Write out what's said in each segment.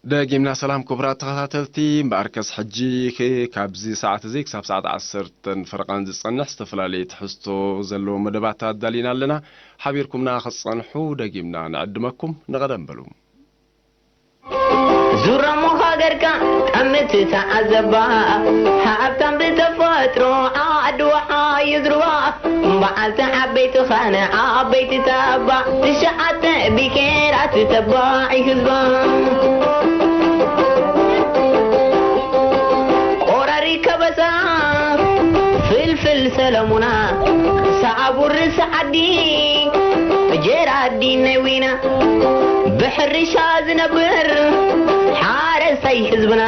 ደጊምና ሰላም ክቡራት ተኸታተልቲ፣ እምበኣርከስ ሕጂ ኸ-፣ ካብዚ ሰዓት እዚ ክሳብ ሰዓት ዓሰርተን ፈረቓን ዝጸንሕ ዝተፈላለየ ትሕዝቶ ዘለዎ መደባት ኣዳሊና ኣለና። ሓቢርኩምና ክትጸንሑ ደጊምና ንዕድመኩም። ንቐደም በሉ። ዙረሞ ሃገርካ ጠምት ተዓዘባ፣ ሃብታም ብተፈጥሮ ዓድዋ ሓዩ ዝርዋ፣ በዓልቲ ዓበይቲ ኸነ ዓበይቲ ተባ፣ ትሽዓተ ብሄራት ተባዒ ህዝባ። ቆራሪ ከበሳ ፍልፍል ሰለሙና፣ ሰዓቡር ሰዓዲ ጀራዲ ናይ ዊና፣ ብሕርሻ ዝነብር ሓረስታይ ህዝብና፣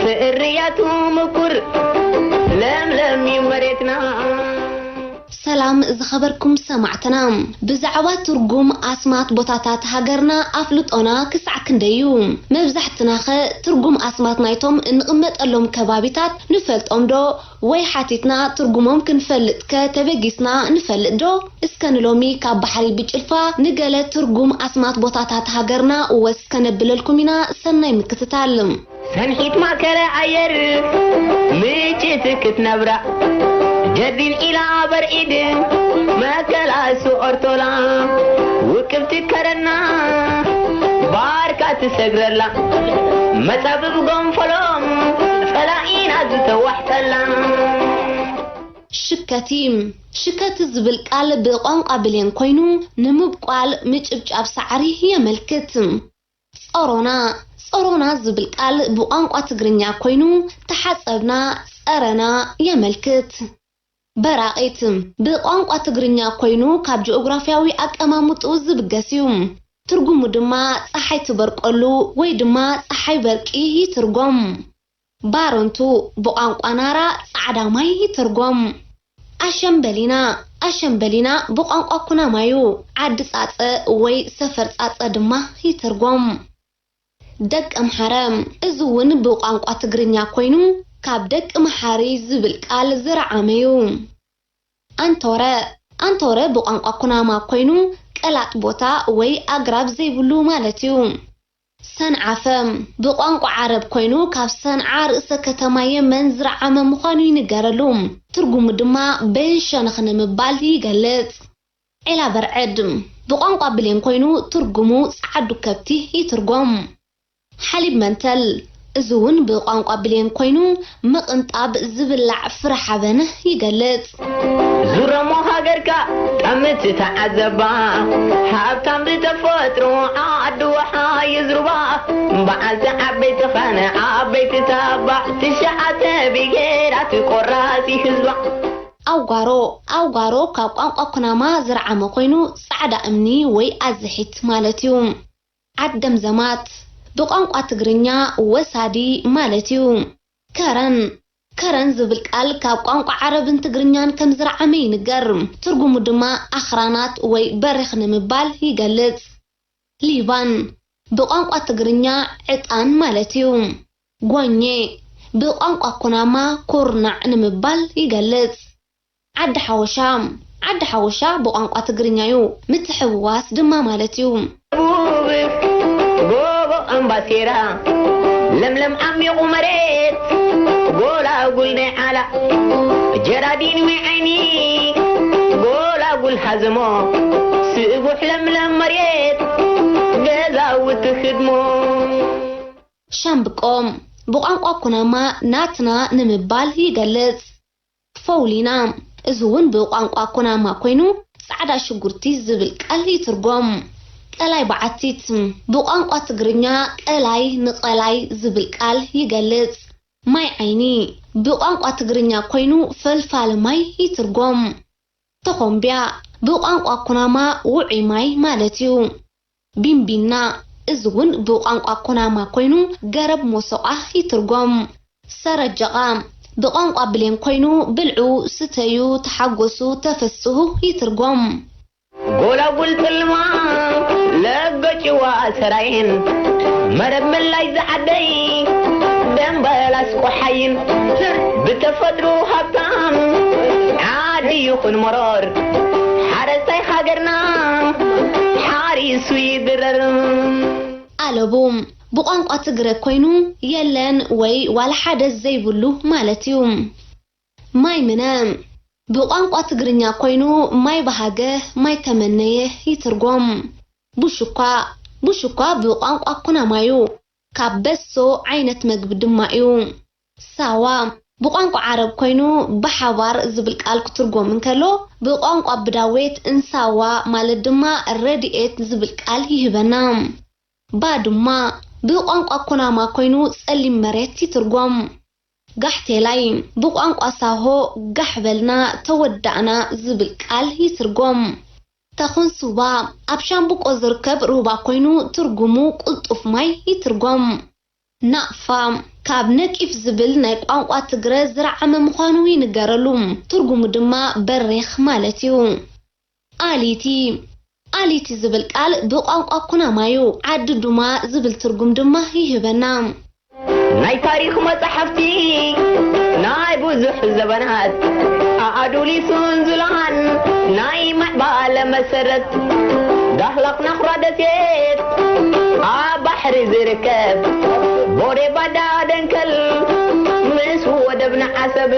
ፍርያቱ ምቁር ለምለም እዩ መሬትና። ሰላም ዝኸበርኩም ሰማዕትና፣ ብዛዕባ ትርጉም ኣስማት ቦታታት ሃገርና ኣፍልጦና ክሳዕ ክንደይ እዩ? መብዛሕትናኸ ትርጉም ኣስማት ናይቶም እንቕመጠሎም ከባቢታት ንፈልጦም ዶ? ወይ ሓቲትና ትርጉሞም ክንፈልጥከ ተበጊስና ንፈልጥ ዶ? እስከ ንሎሚ ካብ ባሕሪ ብጭልፋ ንገለ ትርጉም ኣስማት ቦታታት ሃገርና ወስ ከነብለልኩም ኢና። ሰናይ ምክትታል። ሰንሒት ማእከለ ኣየር ምጭት ክትነብራ፣ ጀርዲን ዒላ በርዒድ መከላሱ ኦርቶላ፣ ውቅብቲ ከረና ባርካ ትሰግረላ፣ መጻብብ ጎንፈሎም ጸላኢና ዝተዋሕጠላ። ሽከቲ። ሽከቲ ዝብል ቃል ብቋንቋ ብሌን ኮይኑ፣ ንምብቋል ምጭብጫብ ሳዕሪ የመልክት። ጸሮና። ጸሮና ዝብል ቃል ብቋንቋ ትግርኛ ኮይኑ፣ ተሓጸብና፣ ጸረና የመልክት። በራቒት። ብቋንቋ ትግርኛ ኮይኑ፣ ካብ ጂኦግራፍያዊ ኣቀማምጥኡ ዝብገስ እዩ። ትርጉሙ ድማ ጸሓይ ትበርቀሉ ወይ ድማ ጸሓይ በርቂ ይትርጎም። ባረንቱ። ብቋንቋ ናራ ጻዕዳ ማይ ይትርጎም። ኣሸምበሊና። ኣሸምበሊና ብቋንቋ ኩናማ እዩ። ዓዲ ጻጸ ወይ ሰፈር ጻጸ ድማ ይትርጎም። ደቂ ኣምሓረ። እዚ እውን ብቋንቋ ትግርኛ ኮይኑ፣ ካብ ደቂ መሓሪ ዝብል ቃል ዝረዓመ እዩ። ኣንቶረ። ኣንቶረ ብቋንቋ ኩናማ ኮይኑ፣ ቀላጥ ቦታ ወይ ኣግራብ ዘይብሉ ማለት እዩ። ሰንዓፈ። ብቋንቋ ዓረብ ኮይኑ፣ ካብ ሰንዓ ርእሰ ከተማ የመን ዝረዓመ ምዃኑ ይንገረሉ። ትርጉሙ ድማ በየን ሸነኽ ንምባል ይገልጽ። ዒላ በርዕድ። ብቋንቋ ብሌን ኮይኑ፣ ትርጉሙ ጸዓዱ ከብቲ ይትርጎም። ሓሊብ መንተል። እዚ እውን ብቋንቋ ብሌን ኮይኑ፣ ምቕንጣብ ዝብላዕ ፍረ ሓበን ይገልጽ። ዙረሞ ሃገርካ ጠምት ተዓዘባ፣ ሃብታም ብተፈጥሮ ዓዲ ወሓ ይዝርባ፣ በዓልቲ ዓበይቲ ኸነ ዓበይቲ ተባ፣ ትሽዓተ ብሄራት ቆራሲ ህዝባ። ኣውጋሮ። ኣውጋሮ ካብ ቋንቋ ኩናማ ዝረዓመ ኮይኑ፣ ጻዕዳ እምኒ ወይ ኣዝሒት ማለት እዩ። ዓደምዘማት። ብቋንቋ ትግርኛ ወሳዲ ማለት እዩ። ከረን። ከረን ዝብል ቃል ካብ ቋንቋ ዓረብን ትግርኛን ከም ዝረዓመ ይንገር። ትርጉሙ ድማ ኣኽራናት ወይ በሪኽ ንምባል ይገልጽ። ሊባን። ብቋንቋ ትግርኛ ዕጣን ማለት እዩ። ጓኘ። ብቋንቋ ኩናማ ኩርናዕ ንምባል ይገልጽ። ዓዲ ሓወሻ። ዓዲ ሓወሻ ብቋንቋ ትግርኛ እዩ። ምትሕውዋስ ድማ ማለት እዩ። ደቡብ ጎቦ እምባሴራ፣ ለምለም ዓሚቑ መሬት፣ ጎላጉል ናይ ዓላ፣ ጀራዲን ወይ ዓይኒ፣ ጎላጉል ሃዘሞ፣ ስቡሕ ለምለም መሬት፣ ገዛውቲ ህድሞ። ሻምብቆ። ብቋንቋ ኩናማ ናትና ንምባል ይገልጽ። ፈውሊና። እዚ እውን ብቋንቋ ኩናማ ኮይኑ፣ ጻዕዳ ሽጉርቲ ዝብል ቃል ይትርጎም። ቀላይ በዓቲት። ብቋንቋ ትግርኛ ቀላይ ንቐላይ ዝብል ቃል ይገልጽ። ማይ ዓይኒ። ብቋንቋ ትግርኛ ኮይኑ፣ ፈልፋሊ ማይ ይትርጎም። ተኾምቢያ። ብቋንቋ ኩናማ ውዑይ ማይ ማለት እዩ። ቢንቢና። እዚ እውን ብቋንቋ ኩናማ ኮይኑ፣ ገረብ ሞሶቓ ይትርጎም። ሰረጀቓ። ብቋንቋ ብሌን ኮይኑ፣ ብልዑ፣ ስተዩ፣ ተሓጎሱ፣ ተፈስሁ ይትርጎም። ጎላጉል ጥልማ ለገጭዋ ሰራይን፣ መረብ መላይ ዝዓደይ ደምበላስ ቆሓይን፣ ብተፈጥሮ ሃብታም ዓዲ ይኹን መሮር፣ ሓረስታይ ሃገርና ሓሪሱ ይድረር። ኣለቡ። ብቋንቋ ትግረ ኮይኑ የለን ወይ ዋላ ሓደ ዘይብሉ ማለት እዩ። ማይ ምነ ብቋንቋ ትግርኛ ኮይኑ ማይ በሃገ፣ ማይ ተመነየ ይትርጎም። ቡሽኳ ቡሽኳ ብቋንቋ ኩናማ እዩ። ካብ በሶ ዓይነት መግቢ ድማ እዩ። ሳዋ ብቋንቋ ዓረብ ኮይኑ ብሓባር ዝብል ቃል ክትርጎም እንከሎ፣ ብቋንቋ ብዳዌት እንሳዋ ማለት ድማ ረድኤት ዝብል ቃል ይህበና። ባድማ ብቋንቋ ኩናማ ኮይኑ ጸሊም መሬት ይትርጎም። ጋሕቴላይ ብቋንቋ ሳሆ ጋሕ በልና ተወዳእና ዝብል ቃል ይትርጎም። ተኾንሱባ ኣብ ሻምብቆ ዝርከብ ሩባ ኮይኑ ትርጉሙ ቅልጡፍ ማይ ይትርጎም። ናቕፋ ካብ ነቂፍ ዝብል ናይ ቋንቋ ትግረ ዝረዓመ ምዃኑ ይንገረሉ። ትርጉሙ ድማ በሪኽ ማለት እዩ። ኣሊቲ ኣሊቲ ዝብል ቃል ብቋንቋ ኩናማ እዩ። ዓዲ ዱማ ዝብል ትርጉም ድማ ይህበና። ናይ ታሪኽ መጻሕፍቲ ናይ ብዙሕ ዘበናት ኣኣዱሊሱን ዝለዓን ናይ ማዕባለ መሰረት ዳህላክ ናኹራ ደሴት ኣብ ባሕሪ ዝርከብ ቦዴ ባዳ ደንከል ምስ ወደብና ዓሰብ።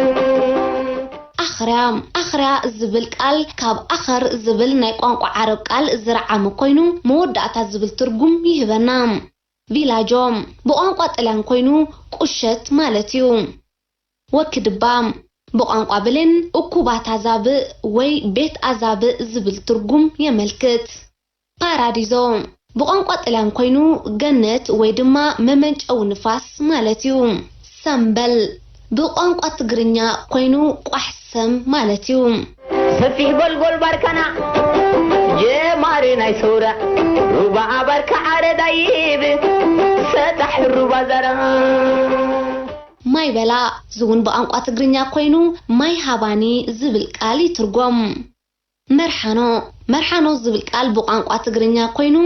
ኣኽርያ ኣኽርያ ዝብል ቃል ካብ ኣኸር ዝብል ናይ ቋንቋ ዓረብ ቃል ዝረዓመ ኮይኑ መወዳእታ ዝብል ትርጉም ይህበና። ቪላጆ ብቋንቋ ጥልያን ኮይኑ ቁሸት ማለት እዩ። ወክድባ ብቋንቋ ብሌን እኩባት ኣዛብእ ወይ ቤት ኣዛብእ ዝብል ትርጉም የመልክት። ፓራዲዞ ብቋንቋ ጥልያን ኮይኑ ገነት ወይ ድማ መመንጨዊ ንፋስ ማለት እዩ። ሰምበል ብቋንቋ ትግርኛ ኮይኑ ቋሕ ሰም ማለት እዩ። ሰፊሕ ጎልጎል ባርካና ጀማሪ ናይ ሰውራ ሩባ ኣባርካ ዓረዳ ይብ ሰጣሕ ሩባ ዘራ። ማይ በላ ዝውን ብቋንቋ ትግርኛ ኮይኑ ማይ ሃባኒ ዝብል ቃል ይትርጎም። መርሓኖ መርሓኖ ዝብል ቃል ብቋንቋ ትግርኛ ኮይኑ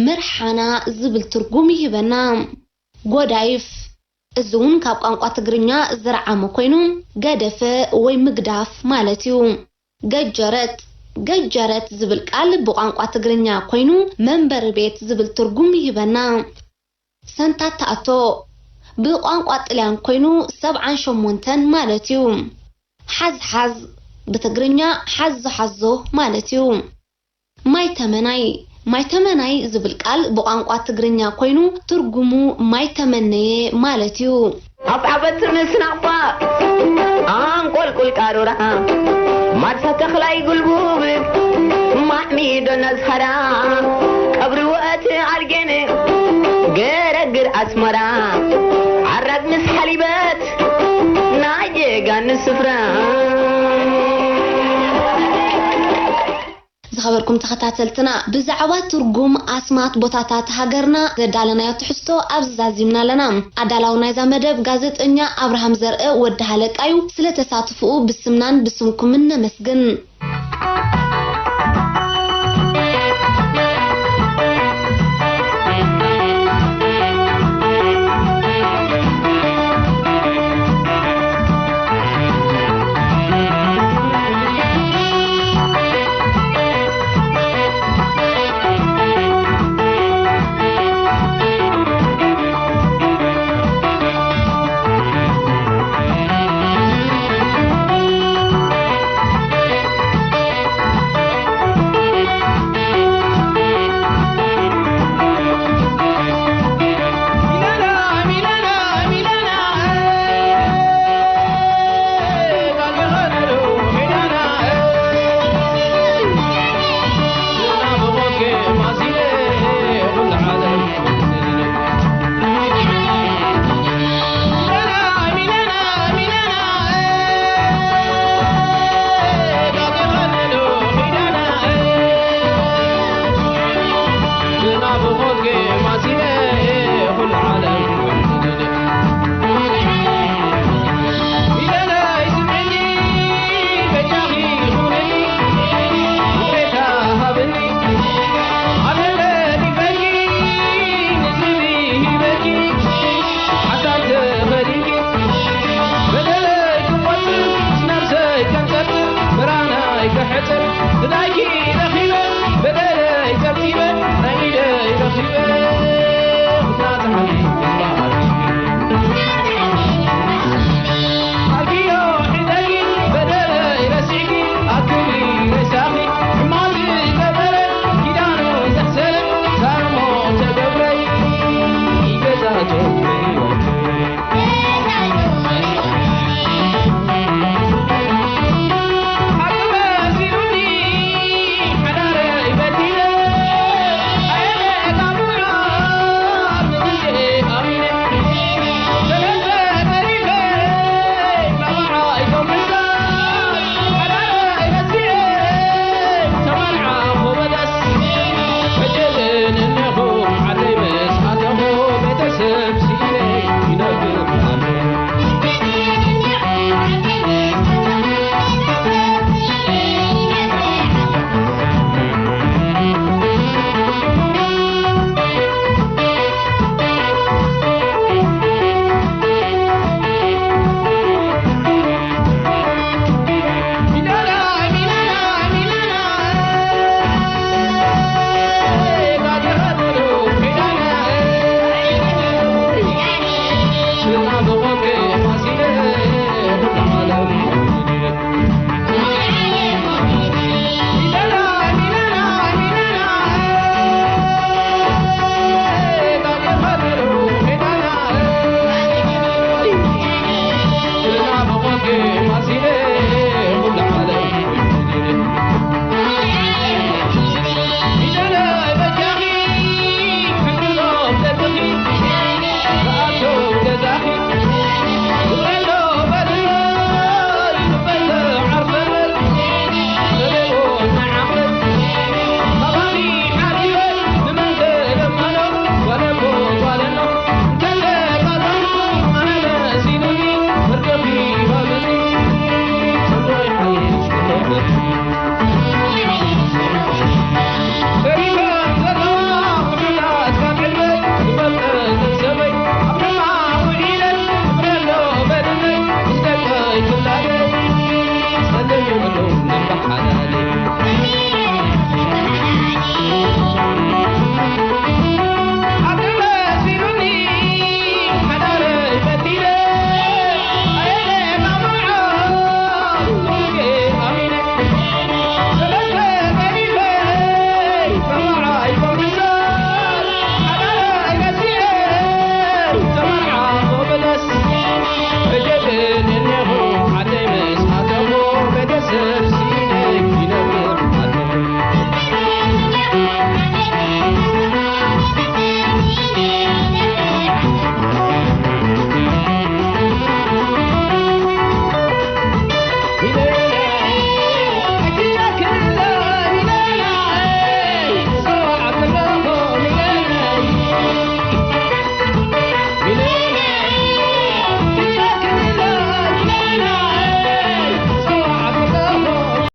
ምርሓና ዝብል ትርጉም ይህበና። ጎዳይፍ እዚ እውን ካብ ቋንቋ ትግርኛ ዝረዓመ ኮይኑ ገደፈ ወይ ምግዳፍ ማለት እዩ። ገጀረት ገጀረት ዝብል ቃል ብቋንቋ ትግርኛ ኮይኑ መንበሪ ቤት ዝብል ትርጉም ይህበና። ሰንታታኣቶ ብቋንቋ ጥልያን ኮይኑ ሰብዓን ሸሞንተን ማለት እዩ። ሓዝሓዝ ብትግርኛ ሓዞ ሓዞ ማለት እዩ። ማይ ተመናይ ማይ ተመናይ ዝብል ቃል ብቋንቋ ትግርኛ ኮይኑ ትርጉሙ ማይ ተመነየ ማለት እዩ። ኣፍዓበት ምስ ናቕፋ ኣንቆልቁል ቃሩራ ማርሳ ተኽላይ ጉልቡብ ማዕሚዶ ነዝኸራ ቀብሪ ወእት ኣልጌን ገረግር ኣስመራ ዓራግ ምስ ሓሊበት ናይ ጀጋኑ ስፍራ። ዝኸበርኩም ተኸታተልትና፣ ብዛዕባ ትርጉም ኣስማት ቦታታት ሃገርና ዘዳለናዮ ትሕዝቶ ኣብዚ ዛዚምና ኣለና። ኣዳላዊ ናይዛ መደብ ጋዜጠኛ ኣብርሃም ዘርአ ወዲ ሃለቃዩ። ስለ ተሳትፍኡ ብስምናን ብስምኩምን ነመስግን።